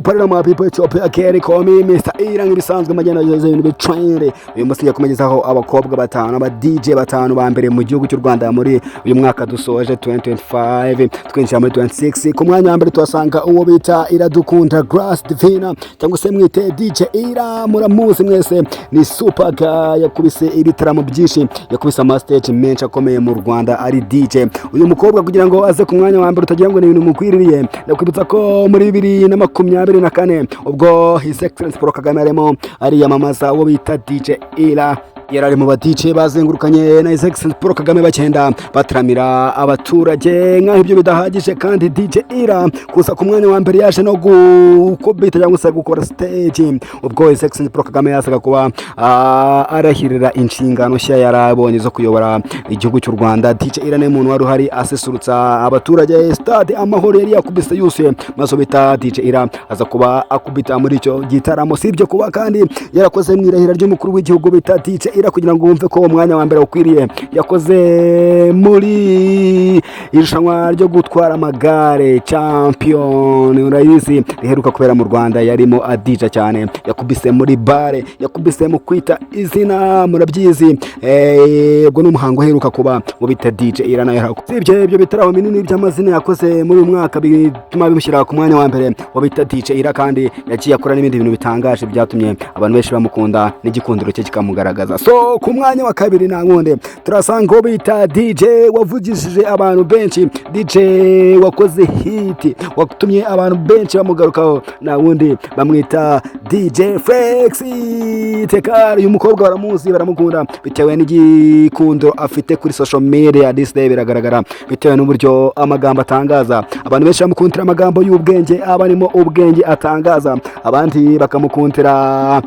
Parera my people, Ethiopia Kerry, call me Mr. Ira nk'ibisanzwe amajyana ageze ibintu bitrend. Uyu munsi ngiye kumegezaho abakobwa batanu, aba DJ batanu ba mbere mu gihugu cy'u Rwanda muri uyu mwaka dusoje 2025, twinjira muri 26. Ku mwanya wa mbere tuhasanga uwo bita Iradukunda Grace Divina, cyangwa se mwite DJ Ira, muramuzi mwese, ni super guy, yakubise ibitaramo byinshi, yakubise ama stage menshi akomeye mu Rwanda ari DJ. Uyu mukobwa kugira ngo aze ku mwanya wa mbere utagira ngo ni ibintu mukwiririye, ndakwibutsa ko muri 2024, ubwo His Excellence Paul Kagame arimo ariyamamaza, uwo bita DJ Ira yari ari mu ba DJ bazengurukanye na His Excellence Paul Kagame, bagenda bataramira abaturage. Nk'aho ibyo bidahagije kandi, DJ Ira kuza ku mwanya wa mbere yaje no gukubita cyangwa se gukora stage ubwo His Excellence Paul Kagame yazaga kuba arahirira inshingano nshya yarabonye zo kuyobora igihugu cy'u Rwanda. DJ Ira ni umuntu wari uhari asusurutsa abaturage. Stade Amahoro yari yakubise yuzuye, maze bita DJ Ira aza kuba akubita muri icyo gitaramo. Si ibyo kuba kandi yarakoze mu irahira ry'umukuru w'igihugu bita DJ Ira, kugira ngo wumve ko uwo mwanya wa mbere ukwiriye, yakoze muri irushanwa ryo gutwara amagare, champion urayizi, riheruka kubera mu Rwanda, yarimo adija cyane. Yakubise muri bare, yakubise mu kwita izina, murabyizi, ubwo ni umuhango uheruka kuba mu bita DJ Ira nayo. Sibyo ibyo bitaramo binini by'amazina yakoze muri uyu mwaka bituma bimushyira ku mwanya wa mbere wa bita DJ Ira. Kandi yagiye akora n'ibindi bintu bitangaje byatumye abantu benshi bamukunda n'igikundiro cye kikamugaragaza. So ku mwanya wa kabiri nta nkundi turasanga uwo bita DJ wavugishije abantu benshi, DJ wakoze hit, watumye abantu benshi bamugarukaho, nta wundi bamwita DJ Flex Tekar. Uyu mukobwa baramuzi, baramukunda bitewe n'igikundiro afite kuri social media this day, biragaragara bitewe n'uburyo amagambo atangaza. Abantu benshi bamukundira amagambo y'ubwenge aba arimo ubwenge atangaza, abandi bakamukundira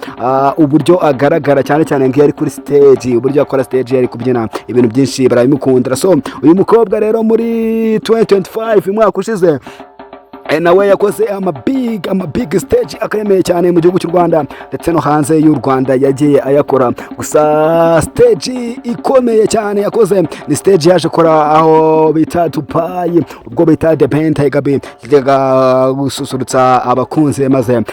uburyo agaragara, cyane cyane nk'iyo ari kuri stage, uburyo akora stage ari kubyina, ibintu byinshi barabimukundira. So uyu mukobwa rero muri 2025, umwaka ushize, nawe yakoze ama big stage akomeye cyane mu gihugu cy'u Rwanda ndetse no hanze y'u Rwanda yagiye ayakora. Gusa stage ikomeye cyane yakoze ni stage yaje kora aho bita Dubai, ubwo bita The Ben Tiger B yajyaga gususurutsa abakunzi, maze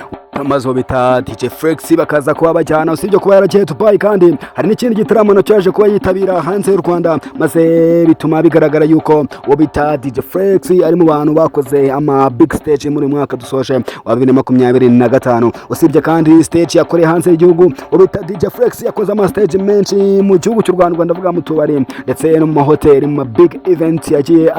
uwo bita DJ Flex bakaza kuba bajyana. Usibye kuba yaragiye Dubai kandi, hari n'ikindi gitaramo nacyo yaje kuba yitabira hanze y'u Rwanda, maze bituma bigaragara yuko uwo bita DJ Flex ari mu bantu bakoze ama big stage muri uyu mwaka dusoje wa 2025. Usibye kandi stage yakoreye hanze y'igihugu, uwo bita DJ Flex yakoze ama stage menshi mu gihugu cy'u Rwanda, ndavuga mu tubari ndetse no mu mahoteli, mu ma big event yagiye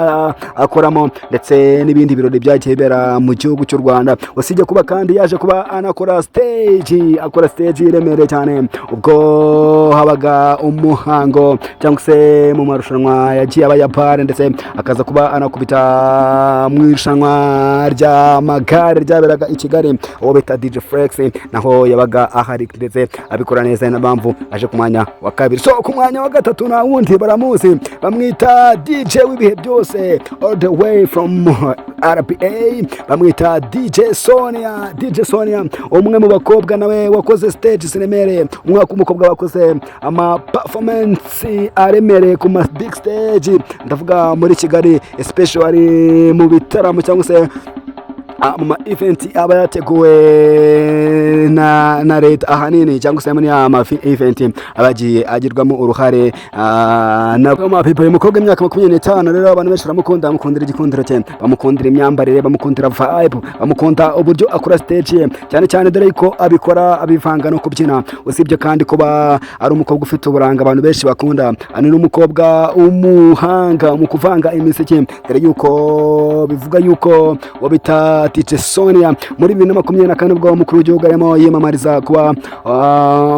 akoramo, ndetse n'ibindi birori byagiye bibera mu gihugu cy'u Rwanda. Usibye kuba kandi yaje kuba anakora stage, akora stage iremereye cyane ubwo habaga umuhango cyangwa se mu marushanwa yagiye aba ya bare, ndetse akaza kuba anakubita mu irushanwa ry'amagare ryaberaga i Kigali. Uwo bita DJ Flex naho yabaga ahari ndetse abikora neza, niyo mpamvu aje ku mwanya wa kabiri. So ku mwanya wa gatatu nta wundi, baramuzi, bamwita DJ w'ibihe byose, all the way from RPA, bamwita DJ Sonia. DJ Sonia, umwe mu bakobwa nawe wakoze stage ziremereye, umwaka w'umukobwa wakoze ama performance aremereye ku ma big stage, ndavuga muri Kigali, especially mu bitaramo cyangwa se mu ma event aba yateguwe na leta ahanini, cyangwa se muri ya ma event aba yagiye agirwamo uruhare na ma people. Uyu mukobwa w'imyaka 25 rero, abantu benshi baramukunda, bamukundira igikundiro cye, bamukundira imyambarire, bamukundira vibe, bamukunda uburyo akora stage ye, cyane cyane dore ko abikora abivanga no kubyina. Usibye kandi kuba ari umukobwa ufite uburanga abantu benshi bakunda, ari n'umukobwa w'umuhanga mu kuvanga imiziki, dore yuko bivuga yuko uwo bita DJ Sonia muri 2024, ubwo umukuru w'igihugu arimo yiyamamariza kuba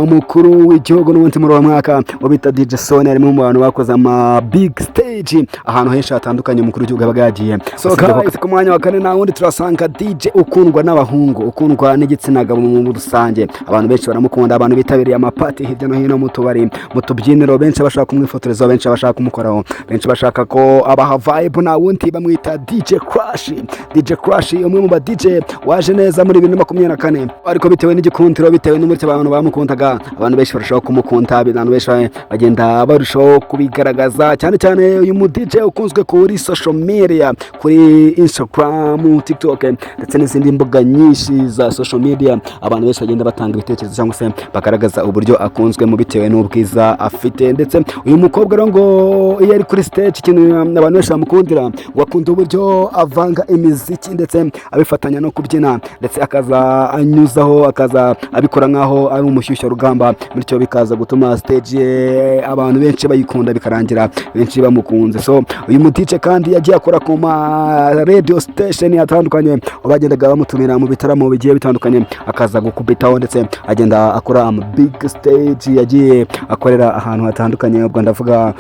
umukuru w'igihugu n'ubundi muri uwo mwaka, uwo bita DJ Sonia arimo mu bantu bakoze ama big stage ahantu henshi hatandukanye umukuru w'igihugu yabaga yagiye. So guys, ku mwanya wa kane nta wundi turasanga DJ ukundwa n'abahungu, ukundwa n'igitsina gabo muri rusange. Abantu benshi baramukunda, abantu bitabiriye amapati hirya no hino mu tubari, mu tubyiniro, benshi bashaka kumwifotoreza, benshi bashaka kumukoraho, benshi bashaka ko abaha vibe. Nta wundi, bamwita DJ Crush. DJ Crush, umwe umwe mu ba DJ waje neza muri 2024, ariko bitewe n'igikundiro, bitewe n'uburyo abantu bamukundaga, abantu benshi barushaho kumukunda, abantu benshi bagenda barushaho kubigaragaza, cyane cyane uyu mu DJ ukunzwe kuri social media, kuri Instagram, TikTok ndetse n'izindi mbuga nyinshi za social media. Abantu benshi bagenda batanga ibitekerezo cyangwa se bagaragaza uburyo akunzwemo bitewe n'ubwiza afite. Ndetse uyu mukobwa rero ngo iyo ari kuri stage, ikintu abantu benshi bamukundira, ngo akunda uburyo avanga imiziki ndetse abifatanya no kubyina, ndetse akaza anyuzaho, akaza abikora nk'aho ari umushyushyarugamba, bityo bikaza gutuma stage ye abantu benshi bayikunda, bikarangira benshi bamukunze. So uyu mu DJ kandi yagiye akora ku ma radio station atandukanye, aho bagendaga bamutumira mu bitaramo bigiye bitandukanye akaza gukubitaho, ndetse agenda akora ama big stage, yagiye akorera ahantu hatandukanye, ubwo ndavuga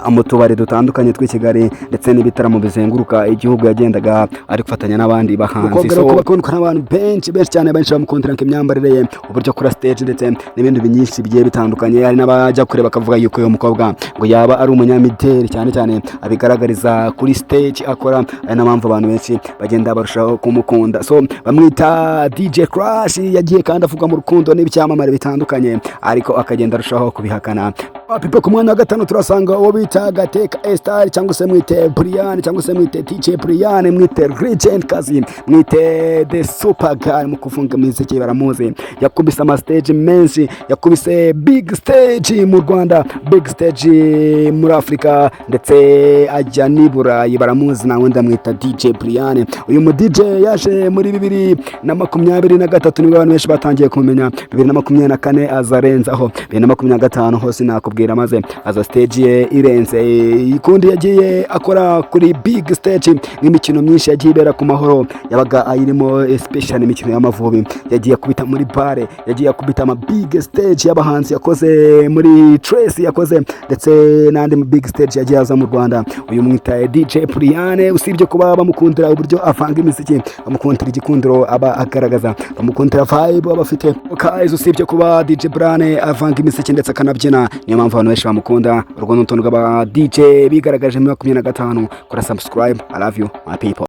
mu tubari dutandukanye tw'i Kigali ndetse n'ibitaramo bizenguruka igihugu yagendaga ari gufatanya n'abandi bahanzi. Umukobwa So bakundwa n'abantu benshi benshi cyane, benshi bamukundira imyambarire ye, uburyo akora stage ndetse n'ibindi byinshi bigiye bitandukanye. Hari n'abajya kure bakavuga yuko uyu mukobwa ngo yaba ari umunyamideli, cyane cyane abigaragariza kuri stage akora, ari na mpamvu abantu benshi bagenda barushaho kumukunda. So bamwita DJ Crush. Yagiye kandi avugwa mu rukundo n'ibyamamare bitandukanye, ariko akagenda arushaho kubihakana. People, ku mwanya wa gatanu turasanga uwo bita Gateka Esther, cyangwa se mwite Brian, cyangwa se mwite DJ Brian, mwite Regent Kazi, mwite The Super Guy mu kufunga imiziki, baramuzi. Yakubise ama stage menshi, yakubise big stage mu Rwanda, big stage muri Afurika, ndetse ajya n'i Burayi, baramuzi, nawe ndamwita DJ Brian. Uyu mu DJ yaje muri 2023, nibwo abantu benshi batangiye kumenya. 2024 aza arenzaho, 2025 hose nakubwira, maze aza stage ye irenze. Ikundi yagiye akora kuri big stage nk'imikino myinshi yagiye ibera ku Mahoro, yabaga ayirimo, especially imikino y'Amavubi. Yagiye akubita muri bare, yagiye akubita ama big stage y'abahanzi, yakoze muri Trace, yakoze ndetse n'andi ma big stage yagiye aza mu Rwanda. Uyu mwita DJ Brian, usibye kuba bamukundira uburyo avanga imiziki, bamukundira igikundiro aba agaragaza, bamukundira vibe aba afite. Guys, usibye kuba DJ Brian avanga imiziki ndetse akanabyina, niyo mpamvu abantu benshi bamukunda. Urwo ni urutonde rw'aba DJ bigaragaje muri 25. Kora subscribe. I love you, my people.